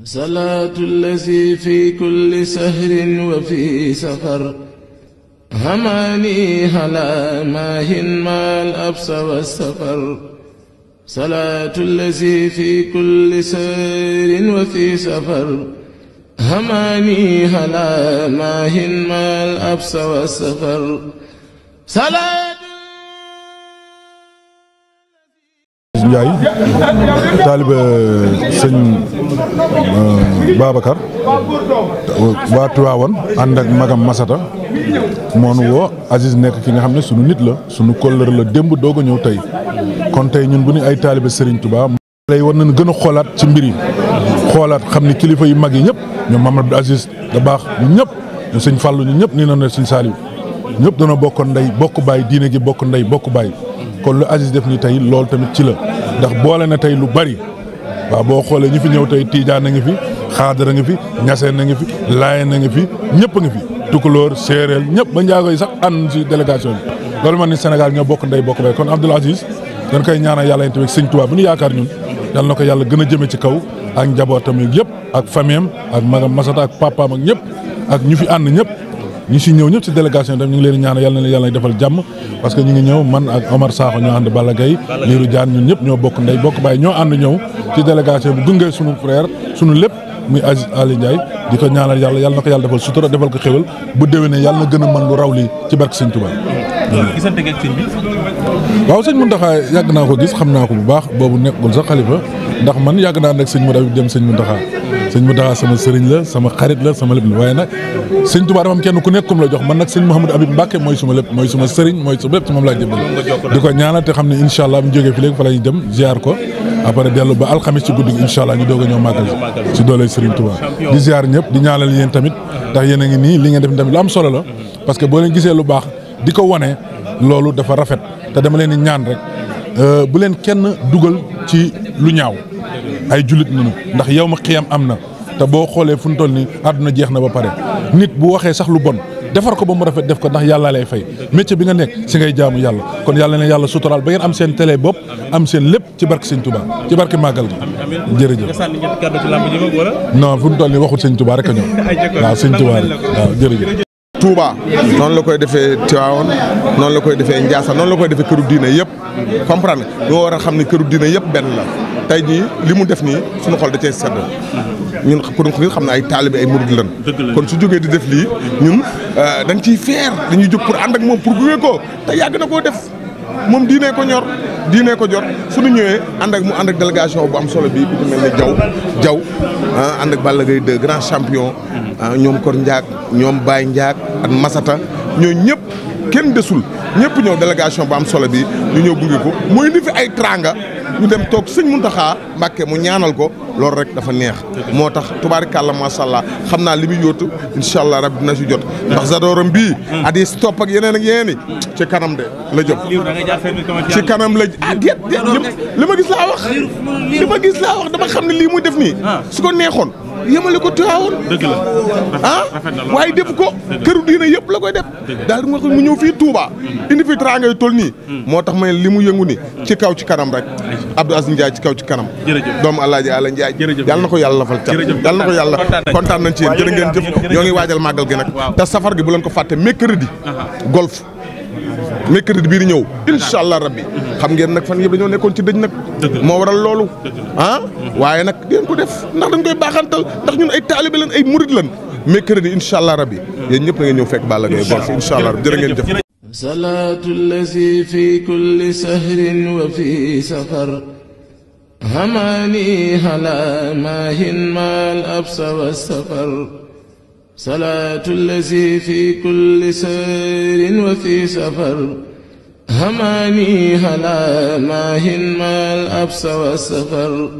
صلاة الذي في كل سهر وفي سفر هماني هلا ماهن ما الأبس والسفر صلاة الذي في كل سهر وفي سفر هماني هلا ماهن ما الأبس والسفر صلاة Ndiaye taalibe sëñ Babacar waa Tiwaawan ànd ak magam Masata moonu woo Aziz nekk ki nga xam ne sunu nit la sunu kóllëre la démb doog a ñëw tey kon tey ñun bu ñu ay taalibe Serigne Touba lay war nañ gën a xoolaat ci mbir yi xoolaat xam ni kilifa yu mag yi ñëpp ñoom Mamadou Aziz da baax ñu ñëpp ñu sëñ Fallou ñu ñëpp nii na ne sëñ Saliou ñëpp dana bokk ndey bokk baay diine gi bokk ndey bokk baay kon lu Aziz def ni tey loolu tamit ci la ndax boole na tey lu bari waaw boo xoolee ñi fi ñëw tey Tiijaan a ngi fi Xaadar a ngi fi Ñaseen a ngi fi Laayeen a ngi fi ñëpp a ngi fi Tukulóor Séeréer ñëpp ba njaago yi sax ànd ci délégation bi loolu man ni Sénégal ñoo bokk ndey bokk baay kon Abdoul Aziz dañ koy ñaanal yàlla tamit sëñ Tuubaa bu ñu yaakaar ñun yal na ko yàlla gën a jëme ci kaw ak njabootam yëpp ak famiyam ak magam Masata ak papaam ak ñëpp ak ñu fi ànd ñëpp ñi si ñëw ñëpp ci délégation tam ñu ngi leen ñaanal yàlla na yàlla defal jàmm parce que ñu ngi ñëw man ak Omar Sakho ñoo ànd Balla Gaye Lirou Diane ñun ñëpp ñoo bokk ndey bokk baay ñoo ànd ñëw ci délégation bu gunge suñu frère suñu lépp muy Aziz Ali Ndiaye di ko ñaanal yàlla na ko yàlla defal sutura defal ko xéwal bu déwénee yàlla na gën a mën lu raw lii ci barke Sëñ Touba. gisante ak sëñ bi. waaw sëñ Mountakha yàgg naa ko gis xam naa ko bu baax boobu nekkul sax xalifa ndax man yàgg naa nag sëñ Mountakha dem sëñ Mountakha sëñ Mountakha sama sëriñ la sama xarit la sama lépp la waaye nag sëñ Touba dafa am kenn ku nekkum la jox man nag sëñ Mouhamadou Habib Mbacké mooy suma lépp mooy suma sëriñ mooy suma lépp ci moom laa jëbbal di ko ñaanal te xam ne incha allah mu jógee fi léegi fa la ñu dem ziar ko après dellu ba alxamis ci guddi gi incha allah ñu doog a ñëw màggal ci doole sëriñ Touba di ziar ñëpp di ñaanal yéen tamit ndax yéen a ngi nii li ngeen def tamit lu am solo la parce que boo leen gisee lu baax di ko wane loolu dafa rafet te dama leen di ñaan rek bu leen kenn dugal ci lu ñaaw ay jullit nañu ndax yow ma xiyam am na te boo xoolee fu mu toll nii àdduna jeex na ba pare nit bu waxee sax lu bon defar ko ba mu rafet def ko ndax yàlla lay fay métier bi nga nekk si ngay jaamu yàlla kon yàlla ne yàlla suturaal ba ngeen am seen télé bopp am seen lépp ci barke Sëñ Touba ci barke màggal gi jërëjëf. non fu mu toll nii waxut Sëñ Touba rek a ñëw waaw Sëñ Touba rek waaw jërëjëf. Touba noonu la koy defee Tivaouane noonu la koy defee Ndiassane noonu la koy defee këru diine yëpp comprendre ñoo war a xam ne këru diine yëpp benn la tey jii li mu def nii suñu xol da cee sedd ñun pour ñu xam ne ay taalibe ay murid lan kon su jógee di def lii ñun dañ ciy fier dañuy jóg pour ànd ak moom pour gunge ko te yàgg na koo def moom diine ko ñor diine ko jor suñu ñëwee ànd ak délégation bu am solo bi ku ci mel ne Jaw ànd ak Balla Gaye 2 grand champion ñoom Kor Ndiak ñoom Baye Ndiak ak Masata ñoo ñëpp kenn desul ñëpp ñëw délégation bu am solo bi ñu ñëw gunge ko muy indi fi ay tranga ñu dem toog sëñ Mountakha Mbacké mu ñaanal ko loolu rek dafa neex moo tax tubaarikàlla macha allah xam naa li muy yóotu incha allah rabbi dina si jot ndax zadooram bii adis topp ak yeneen yi ci kanam de la jëm ci kanam la déet li ma gis laa wax dama xam ne lii muy def nii su ko neexoon yemale ko Tiwaawoon dëgg la waaye def ko këru diine yëpp la koy def daal di nga ko mu ñëw fii Touba indi fi teraanga yu toll nii moo tax ma ne li mu yëngu ni ci kaw ci kanam rek Abdou Aziz Ndiaye ci kaw ci kanam doomu Alaaji Ala Ndiaye yàlla na ko yàlla lafal cat yàlla na ko yàlla kontaan nañ ci yéen jërë ngeen jëf ñoo ngi waajal màggal gi nag te safar gi bu leen ko fàtte mercredi golf mercredi bii di ñëw incha allah rabbi xam ngeen nag fan yëpp dañoo nekkoon ci dëj nag moo waral loolu waaye nag deen ko def ndax dañ koy baaxantal ndax ñun ay taalibe lan ay murid lan mercredi incha allah rabbi yéen ñëpp na ngeen ñëw fekk Balla Gaye golf incha allah rabbi jërë ngeen jëf salaatu allazi fi kulli sahrin wa fi safar hamani hala mahin mal absa wa safar salaatu allazi fi kulli sahrin wa fi safar هماني هلا ماهن ما الأبس والسفر